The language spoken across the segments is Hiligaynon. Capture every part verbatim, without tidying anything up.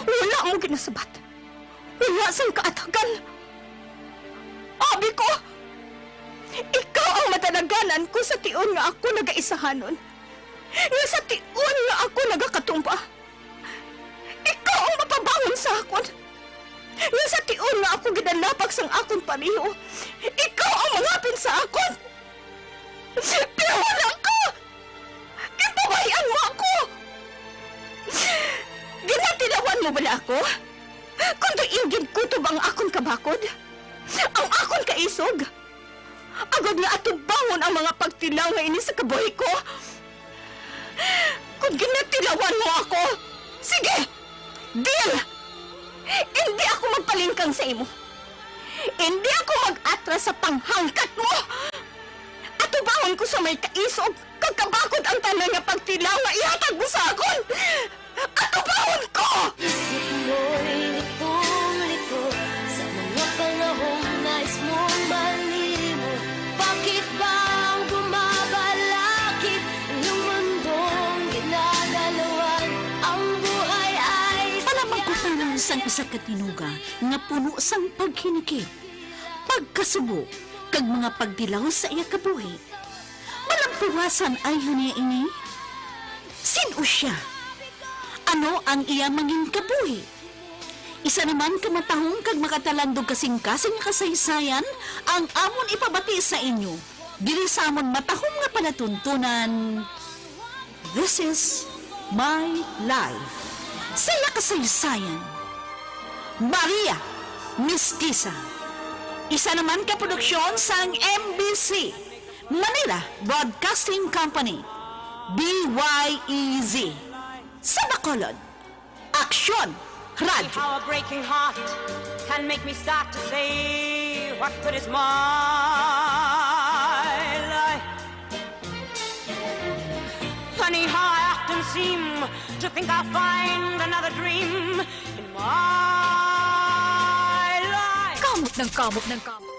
Wala mo ginasabat. Wala sang kaatagan. Abi ko, ikaw ang madalaganan ko sa tion nga ako nagaisahanon, nga sa tion nga ako nagakatumba. Ikaw ang mapabangon sa akon, nga sa tion nga ako ginalapag sang akon pareho, ikaw ang mangapin sa akon. Pero wala ka! Ginpabay-an mo ako! Ginatilawan mo bala ako? Kon diin ginkutob ang akon kabakod, ang akon kaisog, agod nga atubangon ang mga pagtilaw nga ini sa kabuhi ko? Kon ginatilawan mo ako, sige! Deal! Indi ako magpalingkang sa imo. Indi ako mag-atras sa panghangkat mo. Atubangon ko sa may kaisog kag kabakod ang tanan nga pagtilaw nga ihatag mo sa akon. Atubangon ko! Isip mo'y litong-lito sa mga panahong nais mong malimot. Bakit ba ang bumabalakid ang mundong ginagalawan? Ang buhay ay Palapangkutanan sang isa ka tinuga nga puno sang paghinikit, pagkasubo, kag mga pagtilaw sa iya kabuhi. Malampuwasan ay niya ini? Sin-o sia? Ano ang iya manginkabuhi? Isa naman ka matahom kag makatalandog kasing-kasing nga kasaysayan ang amon ipabati sa inyo diri sa amon matahom nga palatuntunan. This is My Life. Sa iya kasaysayan, Maria Mestiza. Isa naman ka produksyon sang M B C, Manila Broadcasting Company, B Y E Z. Sa Bacolod, Aksyon Radyo. How a breaking heart can make me start to say, "What good is my life?" Funny how I often seem to think I'll find another dream in my life. Kamot ng kamot ng kamot.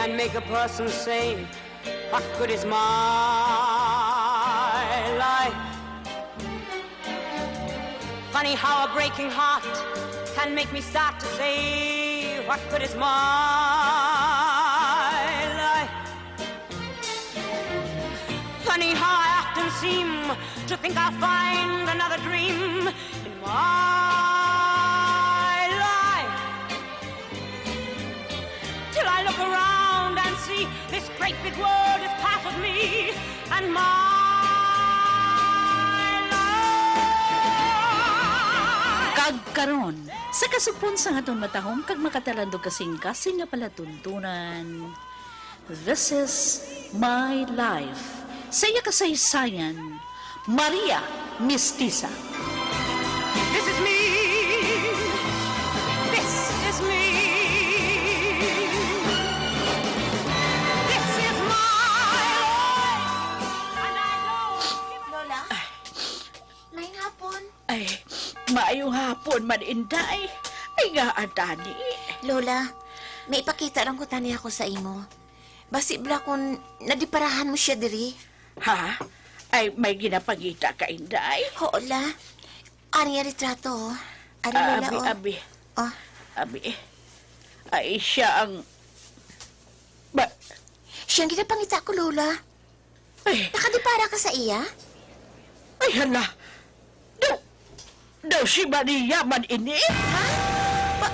And make a person say, "What good is my life?" Funny how a breaking heart can make me start to say, "What good is my life?" Funny how I often seem to think I'll find another dream in my life. Till I look around and see this great big world is part of me and my life. Kag karon, sa kasupon sang aton matahom kag makatalandog kasing-kasing nga palatuntunan, This is My Life. Sa iya kasaysayan, Maria Mestiza. This is me. This is me. This is my life. And I know. Lola? Maayong hapon. Ay, maayong hapon man, Inday. Ay, nga, Dani. Lola, may ipakita lang ko tani ako sa imo. Basi bala kon nadiparahan mo siya diri. Ha? Ay, may ginapangita ka, Inday? Oo, La. Ari ang retrato, oh. Ari, Ah, Lola, abi, oh. Abi. Oh. Abi. Ay, siya ang, ba- Siya ang ginapangita ko, Lola. Ay. Nakadipara ka sa iya? Ay, hala. Daw, daw si Maria man ini? Ha? Ba,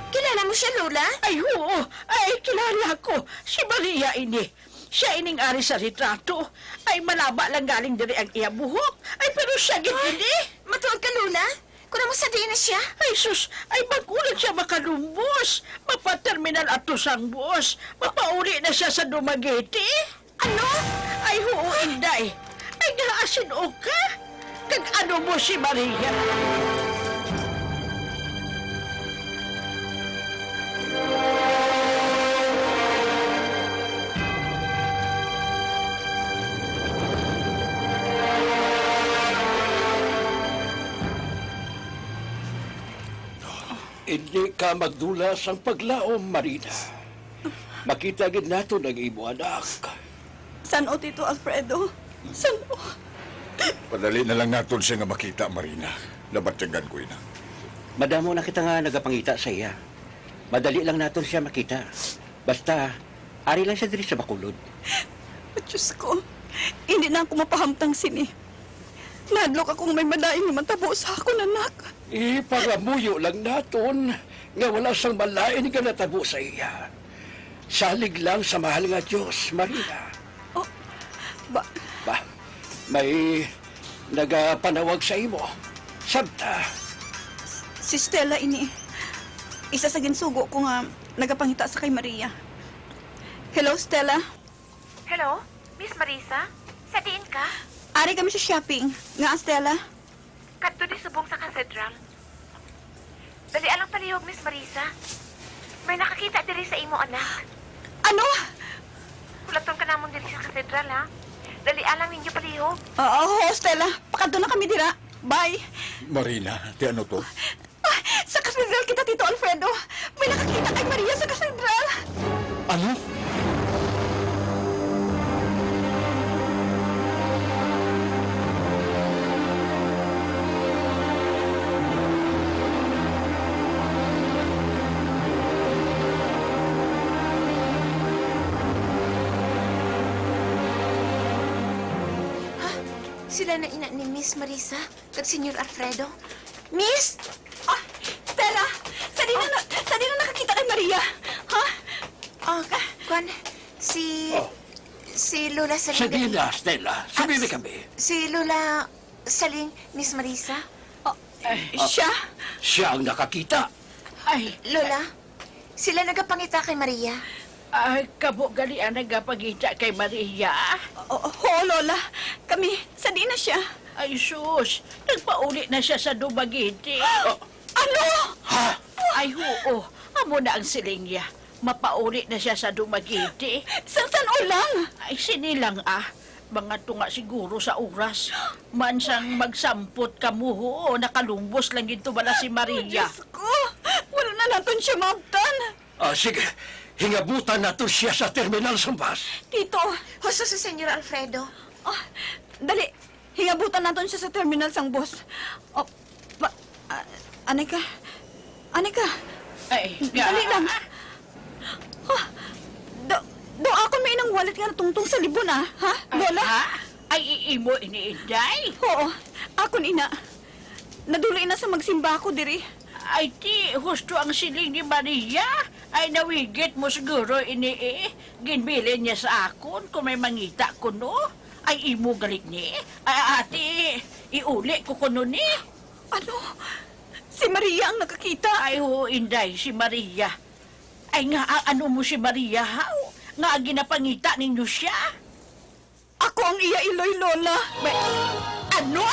kilala mo siya, Lola? Ay, oo. Ay, kilala ko. Si Maria ini. Siya ining ari sa retrato. Ay, malaba lang galing diri ang iya buhok. Ay, pero siya gid ini. Matuod ka, Lola? Kung amo sa diin na siya? Ay, sus. Ay, bag-o lang siya makalumbos. Mapaterminal ato sang bus. Mapauli na siya sa Dumaguete. Ano? Ay, huo, Inday. Ay, naasin-o ka? Kag ano mo si Maria? Hindi ka magdula sang paglaom, Marina. Makita gid naton ang imo anak. San-o, Tito Alfredo? San-o? Padali na lang naton siya nga makita, Marina. Nabatyagan ko ina. Madamo na kita nga nagapangita sa iya. Madali lang naton siya makita. Basta, ari lang siya diri sa Bacolod. Diyos ko, hindi na ako mapahamtang sini. Nahadlok ako nga may malain nga matabo sa akon anak. Ipangamuyo lang naton nga wala sang malain nga natabo sa iya. Salig lang sa mahal nga Dios, Maria. Oh, ba- Ba, may nagapanawag sa imo. Sabta. Si Stella ini. Isa sa ginsugo ko nga nagapangita sa kay Maria. Hello, Stella? Hello, Miss Marisa? Sa diin ka? Ari kami sa shopping. Ngaa, Stella? Kadto di subong sa cathedral. Dali lang palihog, Miss Marisa. May nakakita diri sa imo anak. Ano? Hulaton ka namon diri sa cathedral, ha? Dali lang ninyo palihog. Oo, oo, Stella. Pakadto na kami dira. Bye. Marina, ti ano to? Ah, sa katedral kita, Tito Alfredo. May nakakita kay Maria sa katedral. Ano? Ha? Sila na ina ni Miss Marisa? Kag Señor Alfredo? Miss? Ah, Stella! Sa diin na, sa diin na nakakita kay Maria? Ha? Ah, kwan, si, Oh. si Lola Sa Celine. Diin na, Stella? Sumili Ah, kami. Si Lola Saling, Miss Marisa? Oh, eh, Ah, siya? Siya ang nakakita. Ay. Lola, sila nagapangita kay Maria. Ay, kamo gali ang nagapangita kay Maria? O, oo, Lola. Kami, sa diin na siya? Ay, sus. Nagpauli na siya sa Dumaguete. Ano? Ha? Ay, oo. Amo na ang siling niya. Mapauli na siya sa Dumaguete. Sang san-o lang? Ay, sini lang, ah. Mga tunga siguro sa oras. Man sang magsampot kamo, ho, nakalumbos lang gid to bala si Maria. Oh, Diyos ko! Wala na naton siya maabtan. Ah, sige. Hingabutan naton siya sa terminal sang bus. Tito! Husto si Senyor Alfredo. Oh, dali, hingabutan naton siya sa terminal sang bus. Oh, pa, ah, anay ka? Anay ka? Ay, dali lang. Oh, do, do ako may inang wallet nga natungtong sa libon, ah, ha? Ay, Lola? Ha? Ay, i-, imo ini, Inday? Oo, akon ina. Naduli na sa magsimba ako diri. Ay, ti, husto ang siling ni Maria. Ay, nawigit mo siguro ini, eh. Ginbilin niya sa akon kung may mangita ko, no? Ay, imo galit ni? Ay, ati, iuli ko kuno ni. Ano? Si Maria ang nakakita? Ay, oo, Inday, si Maria. Ay, nga, a-, ano mo si Maria, haw? Nga ginapangita ninyo siya? Ako ang iya iloy, Lola. May, ano?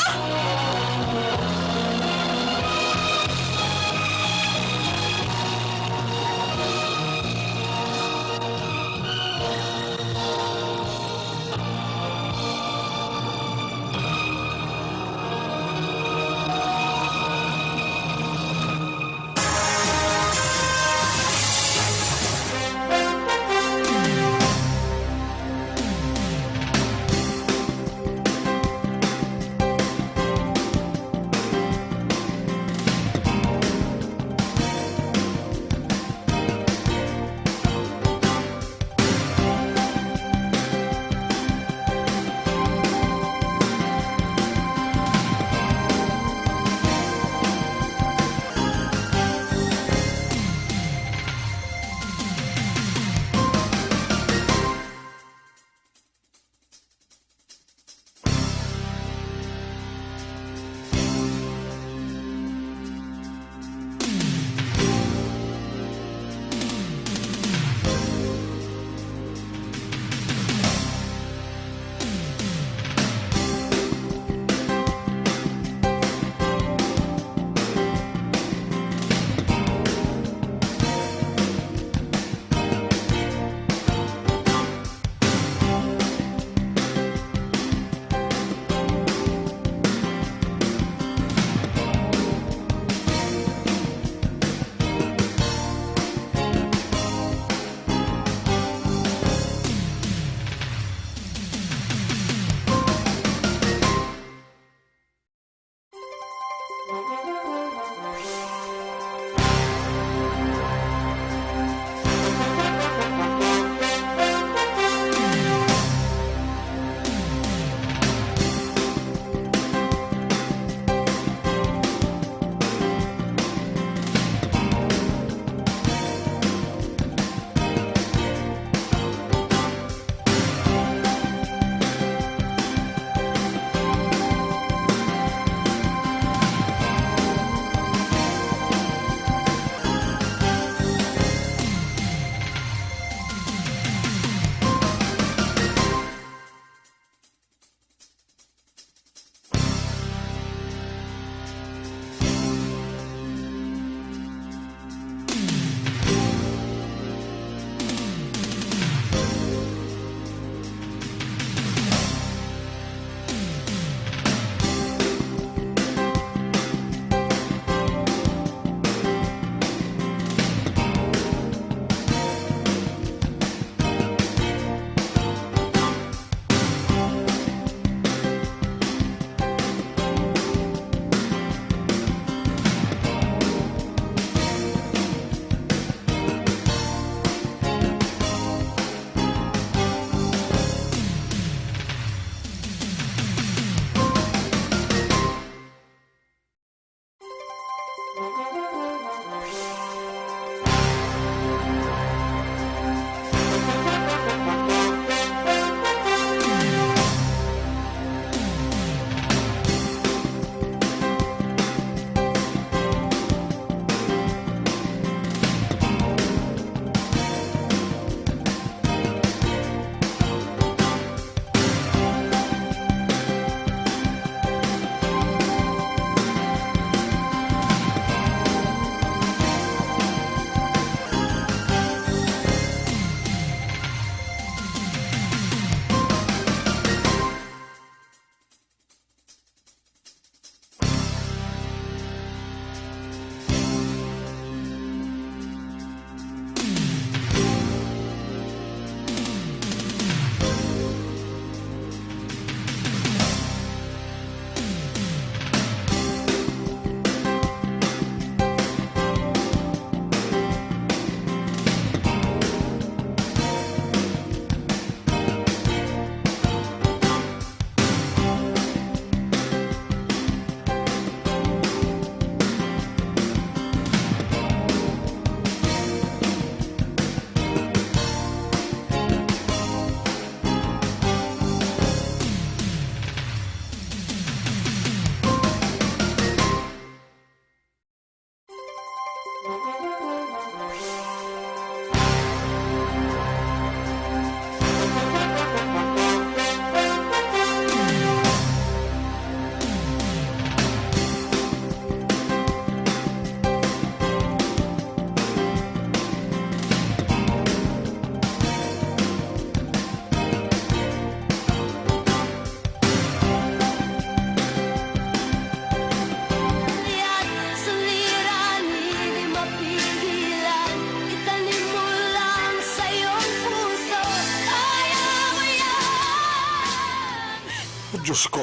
Diyos ko,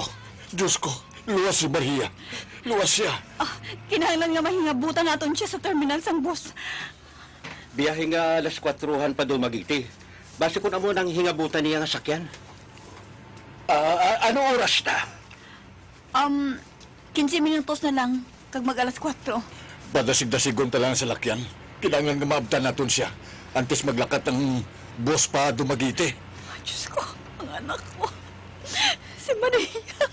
Diyos ko, luwas si Maria. Luwas siya. Ah, kinahanglan nga mahingabutan naton siya sa terminal sang bus. Biyahe nga alas kuwatruhan pa Dumaguete. Basi kun amo nang hingabutan niya nga sakyan. Ah, ah, ano oras na? Um, quince minutos na lang, kag mag-alas kuwatro. Padasig-dasigon ta lang ang salakyan. Kinahanglan nga maabtan naton siya antes maglakat ang bus pa Dumaguete. Diyos ko, ang anak ko. Si Maria.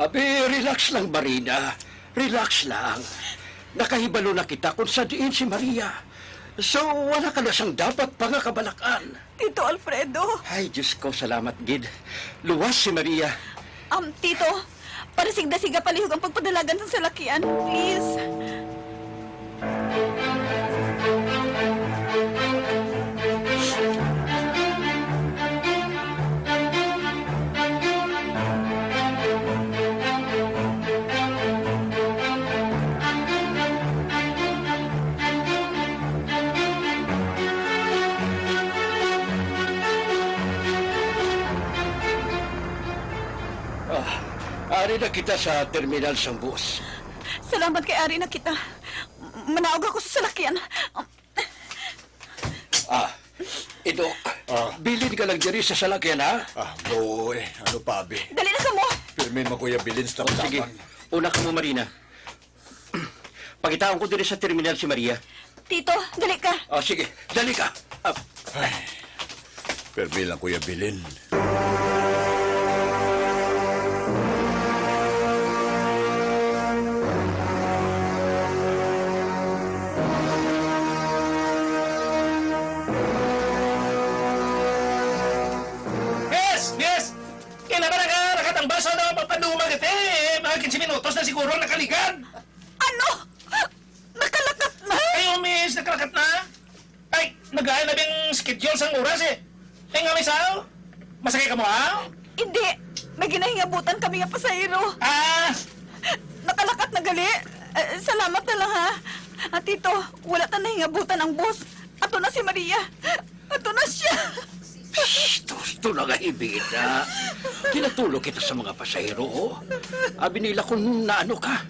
Abi, relax lang, Marina. Relax lang. Nakahibalo na kita kung sa diin si Maria. So, wala ka na sang dapat pa nga kabalak-an. Tito Alfredo. Ay, Diyos ko, salamat gid. Luwas si Maria. Um, Tito, padasigdasiga palihog ang pagpadalagan sang salakyan, please. Ah, ari na kita sa terminal sang bus. Salamat kay ari na kita. Manaog ako sa salakyan. Ah, Idok, ah, bilin ka lang diri sa salakyan, ha? Ah, boy, ano pa, abi? Dali na kamo! Pirmi man ko iya bilin sa... O, sige. Una kamo, Marina. Pangitaon ko diri sa terminal si Maria. Tito, dali ka. Ah, sige, dali ka. Ah. Ay, pirmi lang ko iya bilin. Miss! Miss! Kailan ba nakalakat ang bus? Ano, papaduma ka, te? Mga quince minutos na siguro ang nakaligad. Ano? Nakalakat na? Ayo, miss, nakalakat na. Ay, nagaay na bang schedule sang oras, eh? Ay nga, miss, ah? Masakay ka mo, ah? Hindi. May ginahingabutan kami nga pasahero. Ah! Nakalakat na gali. Eh, salamat na lang, ha? Ah, Tito, wala ta nahingabutan ang bus. Ato na si Maria. Ato na siya. Psst! Tusto na nga hibita. Ginatulo kita sa mga pasahero, oh. Abi nila kung naano ka.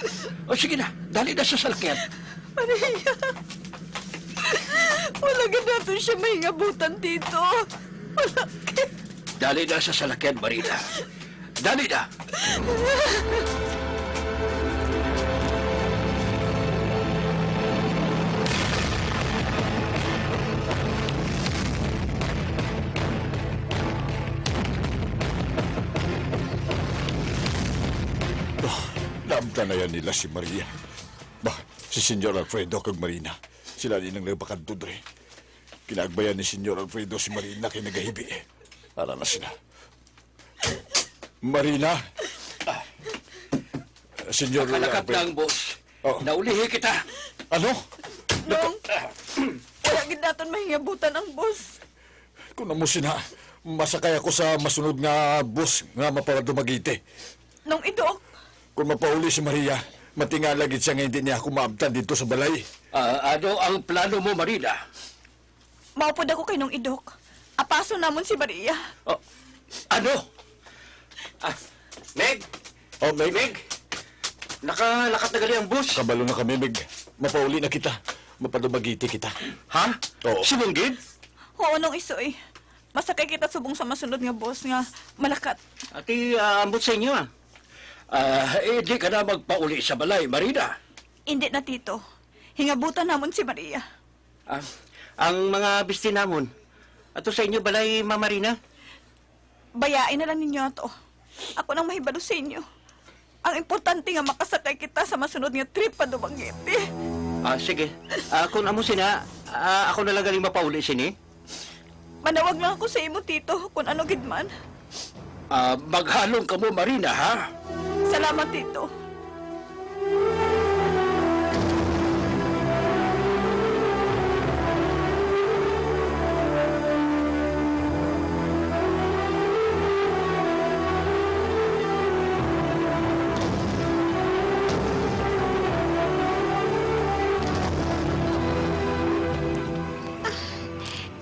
O, sige na, dali na sa salakyan. Maria, wala gid naton siya mahingabutan dito. Wala gid. Dali na sa salakyan, Marina. Dali na! Bah, naabtan na yan nila si Maria. Bah, si Senyor Alfredo kag Marina, sila ni nang nagpakadto diri. Kinaagbayan ni Senyor Alfredo si Marina kay nagahibi. Ara na sila. Marina! Senyor Nakalakat Alfredo. Na ang bus. Oh. Naulihi kita. Ano? Nong, wala gid naton mahingabutan ang bus. Kung amo sina, masakay ako sa masunod nga bus nga mapadumaguete. Nong Idok. Kung mapauli si Maria, matingala gid siya nga hindi niya ako maabtan dito sa balay. Ah, ano ang plano mo, Marina? Maupod ako kay Nong Idok. Apason namon si Maria. Oh, ano? Ah, Meg? Oh, Meg? Meg? Nakalakat na gali ang bus. Kabalo na kami, Meg. Mapauli na kita. Mapadumaguete kita. Ha? Oo. Subong gid? Oo, Nong Isoy. Masakay kita subong sa masunod nga bus nga malakat. Ati, ah, ambot sa inyo, ah. Ah, eh, di ka na magpauli sa balay, Marina. Hindi na, Tito. Hingabutan namon si Maria. Ah, ang mga bisti namon, ato sa inyo balay, Ma'am Marina? Bayain na lang ninyo ato. Ako nang mahibalo sa inyo. Ang importante nga makasakay kita sa masunod nga trip pa Dumaguete. Ah, sige. Ah, kung amo sina, ah, ako na lang galing mapauli sini. Manawag lang ako sa imo, Tito, kung ano gid man. Ah, maghalong kamo, Marina, ha? Salamat, Tito.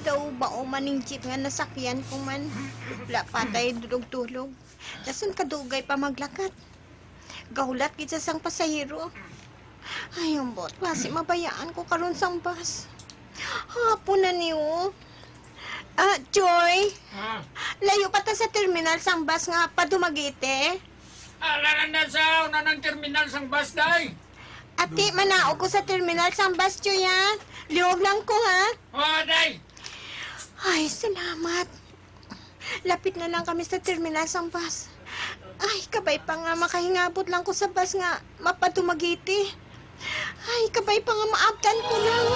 Daw ba o man ning jeep nga nasakyan ko man? Wala pa tay dulog-dulog. Dason kadugay pa maglakat. Gahulat gid sa sang pasahero. Ay, ambot, basi mabayaan ko karon sang bus. Hapon na ni, oh. Ah, Joy, Ah, layo pa ta sa terminal sang bus nga pa Dumaguete? Ala na sa una ng terminal sang bus, day. Ati, manaog ko sa terminal sang bus, Joy, ha? Liwag lang ko, ha? Oo, day. Ay, salamat. Lapit na lang kami sa terminal sang bus. Ay, kabay pa nga makahingabot lang ko sa bus nga mapa Dumaguete. Ay, kabay pa nga maabtan ko lang.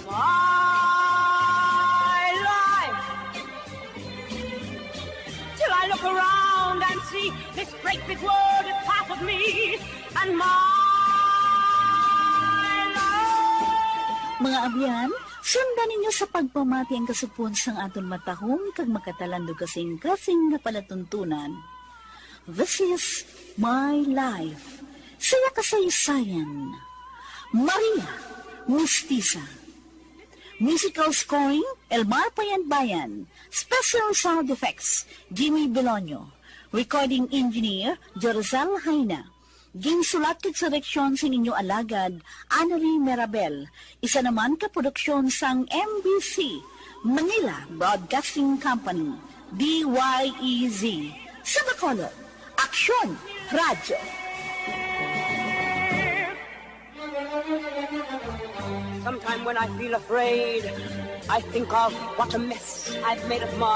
My life, till I look around and see this great big world is half of me and my life. Mga abyan, sundan ninyo sa pagpamati ang kasugpon sang aton matahom kag makatalandog kasing-kasing nga palatuntunan. This is My Life. Saya kasaysayan. Maria, Mistisa. Musical scoring, Elmar Payanbayan. Special sound effects, Jimmy Belonio. Recording engineer, Jorzal Jaina. Ginsulat kag direksyon sang inyo alagad, Annalie Merabel. Isa naman ka produksyon sang M B C, Manila Broadcasting Company, D Y E Z. Sa Bacolod, Aksyon Radyo. Sometime when I feel afraid, I think of what a mess I've made of my